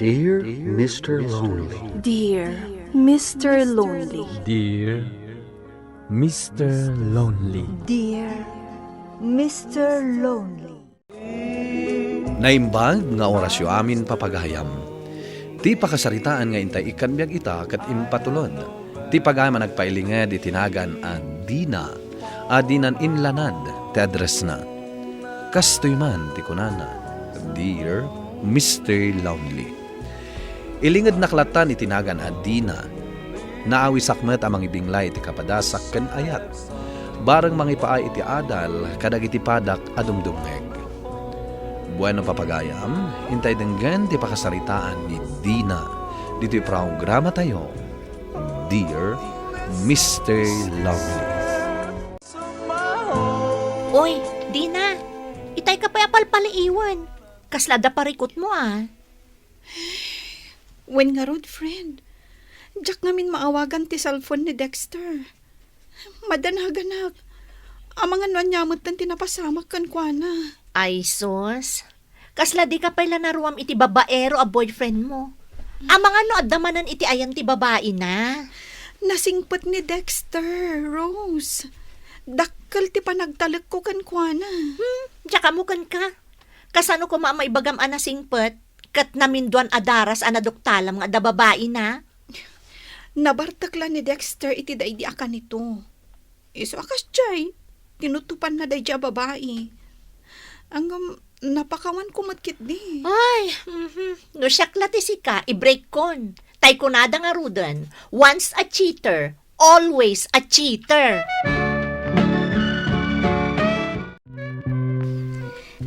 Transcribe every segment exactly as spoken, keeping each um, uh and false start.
Dear Mister Lonely. Dear Mister Lonely. Dear Mister Lonely. Dear Mister Lonely. Naimbag nga orasyo amin, papagayam. Ti pakasaritaan nga intay ikkan biag ita ket impatulod. Ti pagayam a nagpailinged iti nagan a Dina a dinan inlanad ti addressna. Kastoy man ti kunana, Dear Mister Lonely. Ilingednak lattan iti nagan a Dina. Naawisak met a mangibinglay iti kapadasak ken ayat. Bareng mangipaay iti adal kadagiti padak a dumdumngeg. Bueno, papagayam, intay denggen ti pakasaritaan ni Dina ditoy programatayo, Dear Mister Lonely. Oy, Dina, itay ka pay a palpaliiwen. Kasla adda parikutmo, a. Wen ngarud, friend. Diak ngamin maawagan ti cellphone ni Dexter. Madanaganak. Amangan no ania metten ti napasamak kenkuana. Ay, sus. Kasla dika pay la naruam iti babaero a boyfriend mo. Amangan no adda manen iti ayan ti babaina. Nasingpet ni Dexter, Rose. Dakkel ti panagtalekko kenkuana. Hmm, diak ammo kenka. Kasano koma a maibagam a nasingpet ket naminduan a daras a naduktalam nga adda babaina? Nabartek la ni Dexter iti daydi a kanito. Isu a kasdiay, tinutopanna daydi a babai. Ngem napakawanko met ketdi. Ay, mhm. No siak la ti sika, i-breakkon. Tay kunada ngaruden, once a cheater, always a cheater.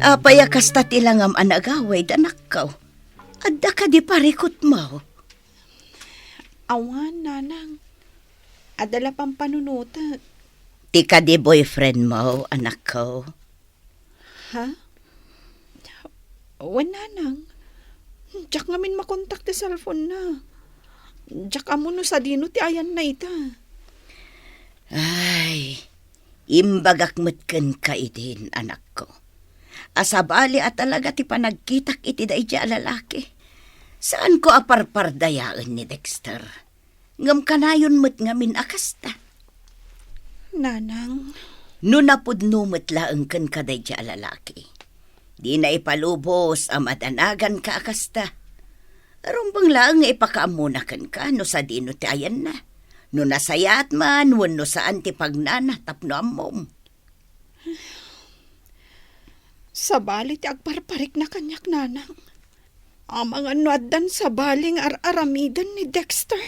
Apay a kasta ti langam a nagawid, anakko? Adda kadi parikutmo? Awan, nanang. Adda la pampanunotek. Ti kadi boyfriendmo, anakko? Ha? Wen, nanang. Diak ngamin makontak ti cellphone-na. Diak ammo no sadino ti ayanna ita. Ay, imbagak met kenka idin, anakko, a sabali a talaga ti panagkitak iti daydi a lalaki. Saanko a parpardayaen ni Dexter. Ngem kanayon met ngamin a kasta. Nanang. No napudno met laeng kenka daydi a lalaki, dina ipalubos a madanaganka a kasta. Rumbeng laeng nga ipakaammona kenka no sadino ti ayanna, no nasayaat man wenno saan ti pagnana tapno ammom. Sabali ti agparparikna kaniak, nanang. Amangan no addan sabali nga ar-aramiden ni Dexter.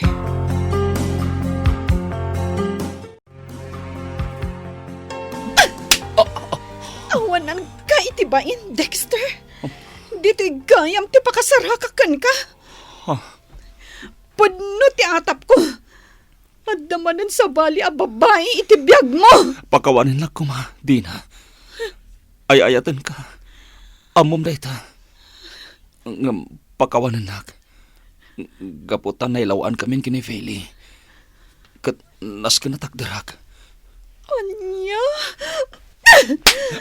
Awananka iti bain, Dexter. Ditoy gayam ti pakasarakak kenka. Ah. Pudno ti atapko. Adda manen sabali a babai iti biagmo. Pakawanennak koma, Dina. Ay-ayatenka. Ammom dayta. Ngem pakawanennak. Gapu ta nailawaankamin ken ni Feli. Ket nasken a takderak. Ania?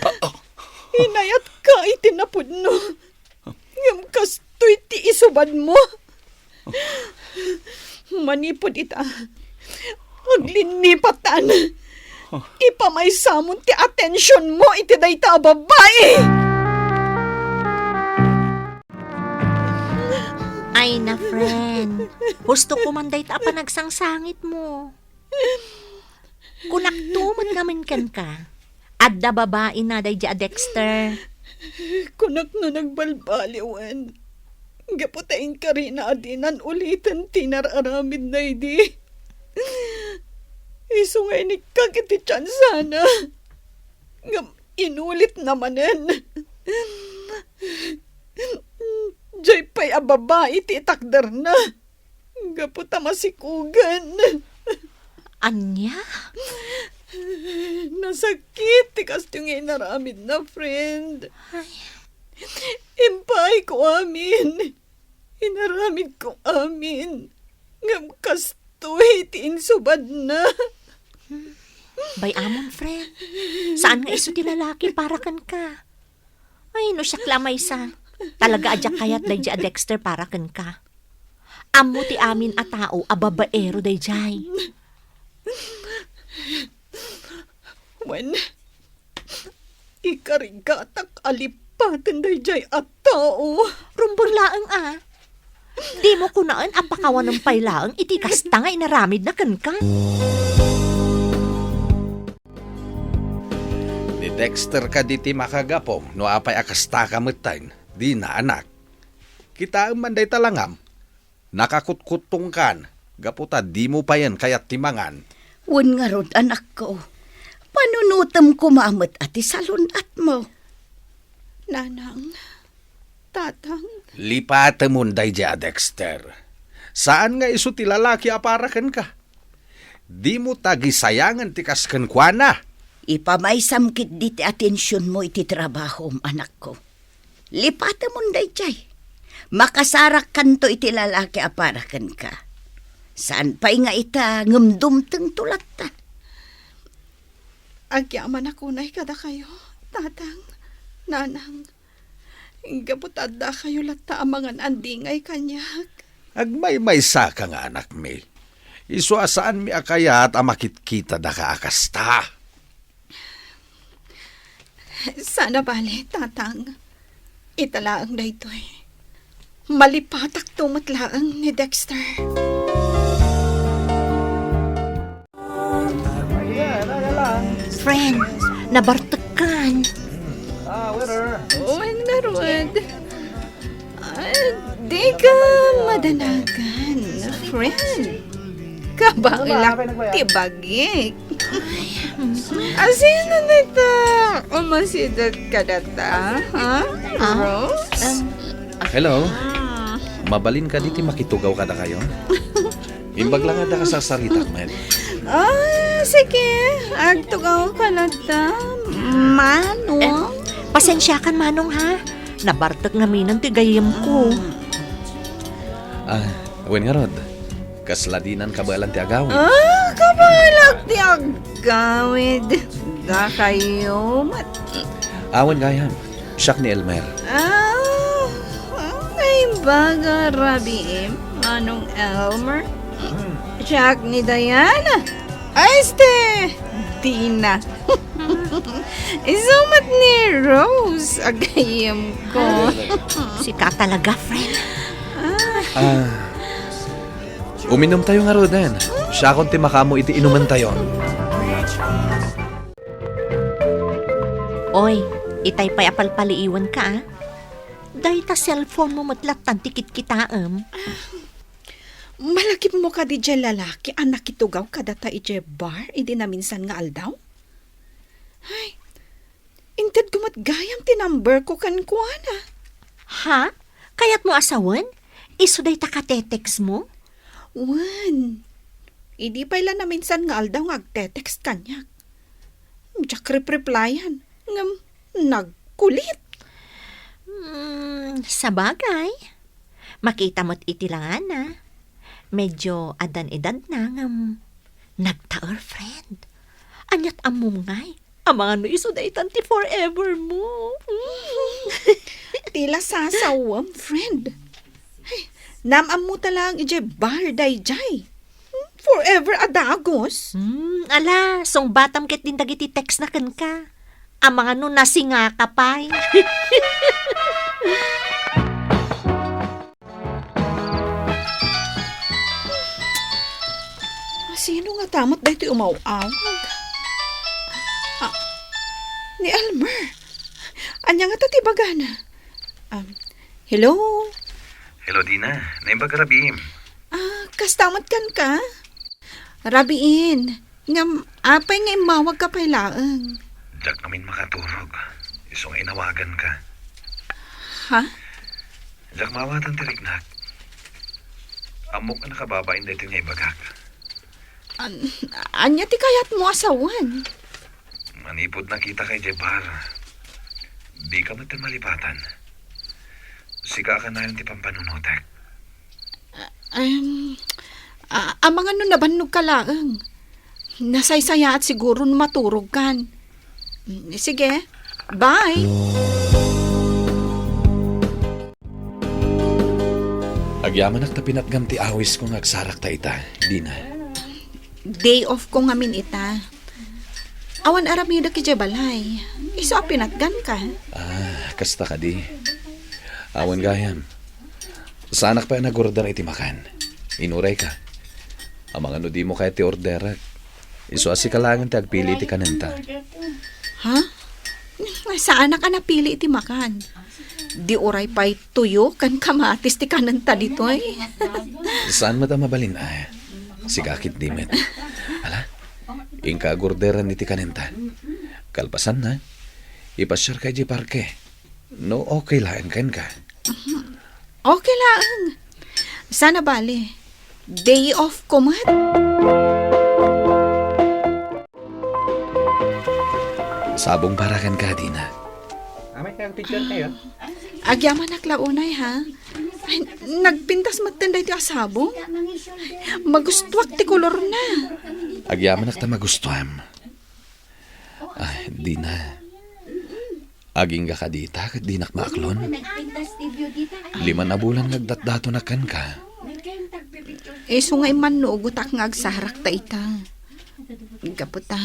Ah, ah. Inayatka iti napudno. Ngem kastoy ti isubadmo. Manipud ita, aglinnipatan. Ipamaysamon ti atensionmo iti dayta a babai. Ay na, friend. Husto ko man dayta a panagsangsangitmo. Kunakto met ngamin kenka, adda babaina daydi a Dexter. Kunak no nagbalbaliwen. Gapu ta inkarina a dinan uliten ti nar-aramidna idi. Isu nga inikkak iti tiansana. Ngem inulitna manen. Diay pay a babai ti itakderna. Gapu ta masikugen. Ania? Nasakit ti kastoy nga inaramidna, friend. Ay. Impaayko amin. Inaramidko amin. Ngem kastoy ti insubadna. Bay-amon, friend. Saan nga isu ti lalaki para kenka? Ay, no siak la maysa. Talaga a diak kayat daydiay a Dexter para kenka. Ammo ti amin a tao a babaero daydiay. Wen, ikarigatak a lipaten daydiay a tao. Rumbeng laeng a. Dimo kunaen a pakawanem pay laeng iti kasta nga inaramidna kenka. Ni Dexter kadi ti makagapu no apay a kastaka metten, Dina, anak. Kitaem man dayta langam. Nakakutkuttongkan gapu ta dimo payen kayat ti mangan. Wen ngarud, anakko, panunotem koma met a ti salun-atmo. Nanang, Tatang. Lipatemon daydiay a Dexter. Saan nga isu ti lalaki a para kenka. Dimo tagisayangen ti kas kenkuana. Ipamaysam ketdi ti atensionmo iti trabahom, anakko. Lipatemon daydiay. Makasarakkanto iti lalaki a para kenka. Saan pay nga ita, ngem dumtengto latta. Agyamanak unay kadakayo, Tatang, Nanang. Gapu ta addakayo latta a mangan-andingay kaniak. Agmaymaysaka nga anakmi. Isu a saanmi a kayat a makitkitada ka a kasta. Sana bale, Tatang. Ita laeng daytoy. Malipatakto met laeng ni Dexter. Friend, nabartekkan. Wen ngarud. Ah, di ka madanagan, friend. Kabaelak ti bagik. Asino dita umasidat kadata, ha? Ah, Rose? Hello? Ah. Mabalin kadi ti makitugaw kadakayo? Imbag la nga adda kasarsaritak met. Ah, sige. Agtugaw ka latta, Manong. Eh, pasensiakan, Manong, ha? Nabartek ngamin ti gayyemko. Ah, wen ngarud, kasla dinan kabaelan ti agawid. Ah, kabaelak ti agawid. Dakayo met. Awan gayam, siak ni Elmer. Ah, ay, baga rabiim, Manong Elmer. Siak ni Diana. Ay, este, Dina. Isu met ni Rose, agayem ko. Sika talaga, friend. Ah, uminumtayo ngaruden. Siakon ti makaammo iti inumentayon. Oy, itay pay a palpaliiwanka, ah. Dayta cellphone mo met lattan ti kitkitaem. Malagipmo kadi diay lalaki a nakitugaw kadata idiay bar idi naminsan nga aldaw? Ay, intedko met gayam ti number ko kenkuana. Ha? Kayatmo a sawen? Isu dayta katetext mo? Wen. Idi pay la naminsan nga aldaw nga agtetext kaniak. Diak repreplyan, ngem nagkulit. Hmm, sabagay. Makita met iti langana. Medyo addan edadna ngem nagtaer, friend. Aniat ammom ngay? Amangan no isu daytan ti forever mo. Ti la sasawem, friend. Ay, naam-ammo ta laeng idiay bar daydiay. Forever a dagus. Hmm, ala, sungbatam ketdin dagiti text na kenka. Amangan no nasingaka pay. Sino ngata met daytoy umaw-awag? Ah, ni Elmer. Ania ngata ti ibagana? Um, hello? Hello, Dina. Naimbag a rabiim. Ah, kasta met kenka? Rabiin, ngem apay nga immawagka pay laeng? Diak ngamin makaturog. Isu nga inawaganka. Ha? Diak maawatan ti riknak. Ammok a nakababain daytoy nga ibagak. An-, ania ti kayatmo a sawen? Manipud nakitaka idiay bar, dika met malipatan. Sika a kanayon ti pampanunotek. Em, a-, amangan no nabannogka laeng. Nasaysayaat siguro no maturogkan. Mm, sige. Bye. Agyamanak ta pinatgam ti awisko nga agsarakta ita, Dina. Day off ko ngamin ita. Awan aramidek idiay balay. Isu a pinatganka. Ah, kasta kadi. Awan gayam. Saanak pay a nag-order iti makan. Inurayka. Amangan no dimo kayat ti orderak. Isu a sika laengen ti agpili iti kanenta. Ha? Saanak a napili iti makan. Di uray pay tuyo ken kamatis ti kanenta ditoy. Saan met a mabalin, a? Sika ketdi met. Ala, inka agorderan iti kanenta. Kalpasanna, ipasiarka idiay parke. No okay laeng kenka. Okay laeng. Saan a bale. Day off ko met. Sabong para kenka, Dina. Amay kayang picture kayo? Agyamanak la unay, ha? Ay, nagpintas metten daytoy a sabong? Magustuak ti kolorna. Agyamanak ta magustuam. Ay, Dina. Agingga kadi ita ket dinak maaklon. Lima a bulan nga agdatdatonak kenka. Isu nga immannugotak nga agsarakta ita. Gapu ta,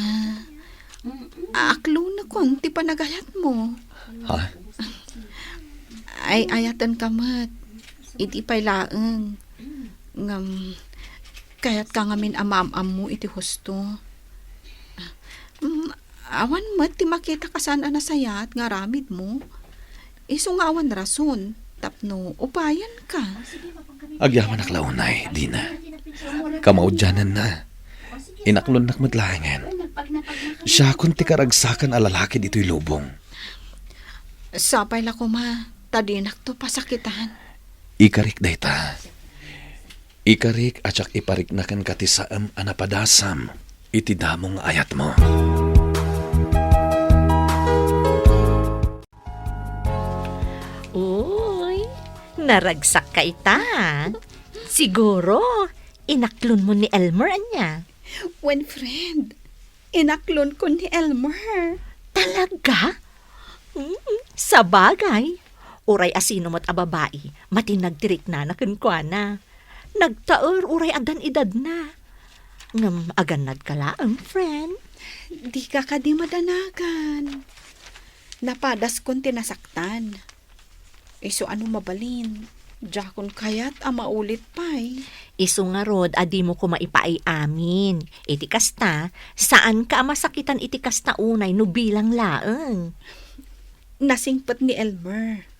aaklonakon ti panagayatmo. Ha? Ay-ayatenka met. Idi pay laeng. Ngem, kayatka ngamin a maam-ammo iti husto. Mm, awan met ti makitak a saan a nasayaat nga aramidmo. Isu nga awan rason tapno upayenka. Agyamanak la unay, Dina. Kamaudiananna. Inaklonnak met laengen. Siakon ti karagsakan a lalaki ditoy lubong. Sapay la koma, ta dinakto pasakitan. Ikarik dayta. Ikarik a diak iparikna kenka ti saem a napadasam iti damo nga ayatmo. Uy, naragsakka ita. Siguro, inaklonmo ni Elmer ania? Wen, friend, inaklonko ni Elmer. Talaga? Mm, sabagay. Uray asino met a babai, matinag ti riknana kenkuana. Nagtaer uray addan edadna. Ngem agannadka laeng, friend. Dika kadi madanagan. Napadaskon ti nasaktan. Isu a no mabalin, diakon kayat a maulit pay. Isu ngarud a dimo koma ipaay amin. Iti kasta, saanka a masakitan iti kasta unay no bilang laeng. Nasingpet ni Elmer.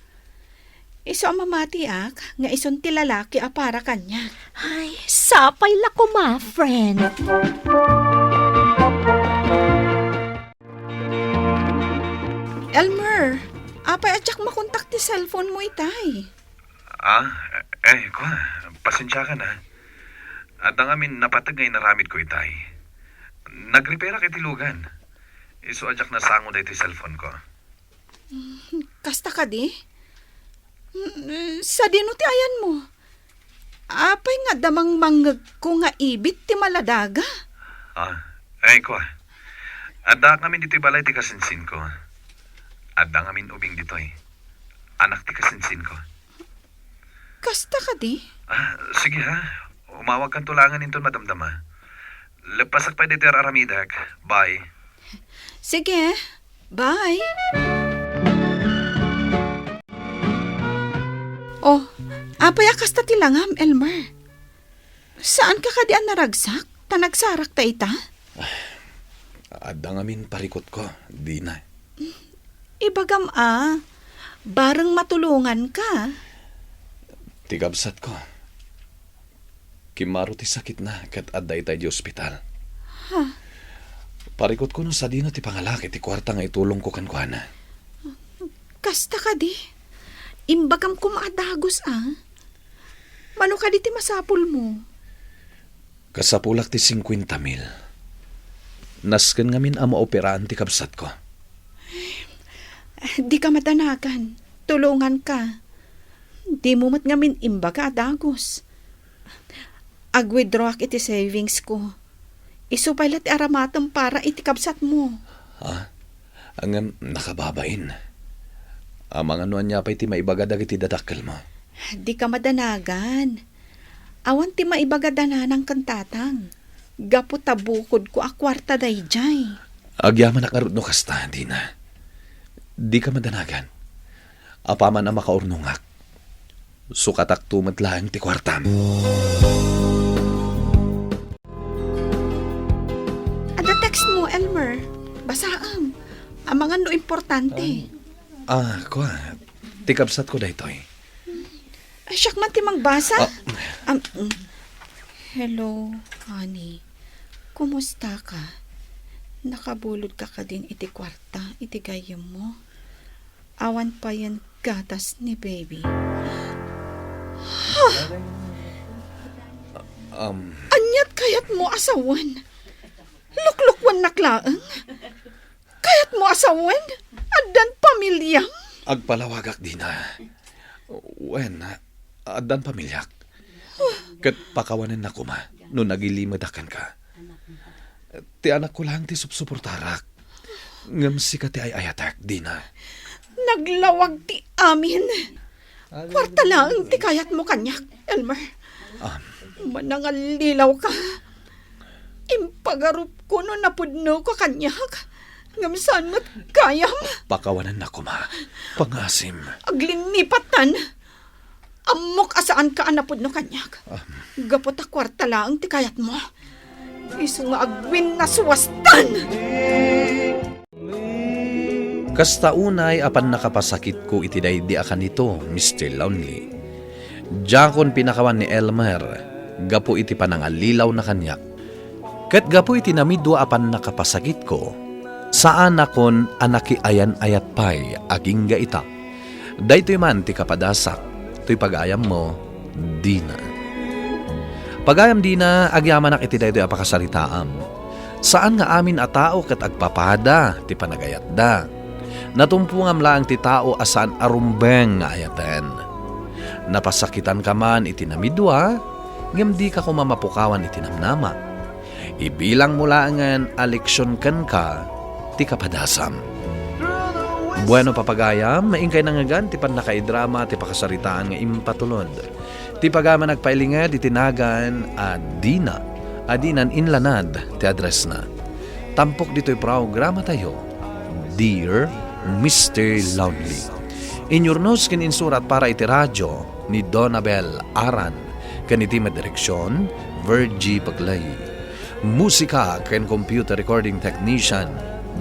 Isu a mamatiak nga isun ti lalaki a para kaniak. Ay, sapay la koma, friend. Elmer, apay a diak makontak ti cellphone mo itay? Ah, eh, kua, pasensiakan, a. Adda ngamin napateg nga inaramidko itay. Nagreparak iti lugan. Isu a diak nasango daytoy cellphone ko. Kasta kadi? Mm, sadino ti ayanmo? Apay nga adda mangmangngegko nga ibit ti maladaga? Ah, ay, kua. Addaak ngamin ditoy balay ti kasinsinko. Adda ngamin ubing ditoy. Anak ti kasinsinko. Kasta kadi? Ah, sige ha. Umawagkanto laengen inton madamdama. Leppasak pay ditoy ar-aramidek. Bye. Sige. Bye. Oh, apay a kasta ti langam, Elmer? Saanka kadi a naragsak ta nagsarakta ita? Adda ngamin parikutko, Dina. Ibagam a, bareng matulonganka. Ti kabsatko. Kimmaro ti sakitna ket adda ita idiay ospital. Ha? Parikutko no sadino ti pangalak iti kuarta nga itulongko kenkuana. Kasta kadi? Imbagam koma a dagus, a. Mano kadi ti masapulmo? Kasapulak ti singkuenta mil. Nasken ngamin a maoperaan ti kabsatko. Dika madanagan. Tulonganka. Dimo met ngamin imbaga a dagus. Ag-withdrawak iti savings ko. Isu pay la ti aramatem para iti kabsatmo. Ha? Ngem nakababain. Amangan no ania pay ti maibaga dagiti dadakkelmo. Dika madanagan. Awan ti maibaga dananang ken tatang. Gapu ta bukodko a kuarta daydiay. Agyamanak ngarud no kasta, Dina. Dika madanagan. Apaman a makaurnongak, sukatakto met laeng ti kuartam. Adda textmo, Elmer. Basaam. Amangan no importante. Ah, kua. Ti kabsatko daytoy. Ay, siak man ti mangbasa. Ah. Am, mm. Hello, honey. Kumusta ka? Nakabulod ka kadin iti kuarta, iti gayyemmo? Awan payen gatas ni baby. Ha? Um. Aniat kayatmo a sawen? Luklukwannak laeng? Kayatmo a sawen? Addan pamiliam? Agpalawagak, Dina. Wen, addan pamiliak. Ket pakawanennak koma no nagilimedak kenka. Ti anakko laeng ti supsuportarak. Ngem sika ti ay-ayatek, Dina. Naglawag ti amin. Kuarta laeng ti kayatmo kaniak, Elmer. Ah. Manangallilaw ka. Impagarupko no napudno ka kaniak. Ngem saan met gayam? Pakawanennak koma. Pangaasim. Aglinnipatan. Ammok a saanka a napudno kaniak. Ah. Gapu ta kuarta laeng ti kayatmo. Isu nga agwinnaswastan! Kasta unay a pannakapasakitko iti daydi a kanito, Mister Lonely. Diakon pinakawan ni Elmer gapu iti panangallilawna kaniak. Ket gapu iti namidua a pannakapasakitko, saanakon a nakiayan-ayat pay agingga ita. Daytoy man ti kapadasak toy pagayammo, Dina. Pagayam Dina, agyamanak iti daytoy a pakasaritaam. Saan nga amin a tao ket agpapada ti panagayatda. Natumpongam laeng ti tao a saan a rumbeng nga ayaten. Napasakitanka man iti namidua, ngem dika koma mapukawan iti namnama. Ibilangmo laengen a leksion kenka ti kapadasam. Bueno, papagayam, inkay nangngegan ti pannakaidrama ti pakasaritaan nga impatulod. Ti pagayam a nagpailinged iti nagan a Dina, a dinan inlanad ti addressna. Tampok ditoy programatayo, Dear Mister Lonely. Inyurnos ken insurat para iti radio ni Donabel Aran, ken iti met direksion, Virgie Bagley. Musika ken computer recording technician,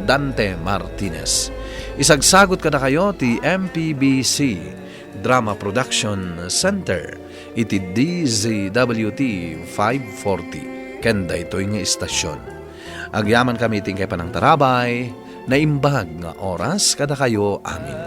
Dante Martinez. Isagsagut kadakayo ti M P B C Drama Production Center iti D Z W T five forty ken daytoy nga istasyon. Agyamankami iti inkay panangtarabay, naimbag nga oras kadakayo amin.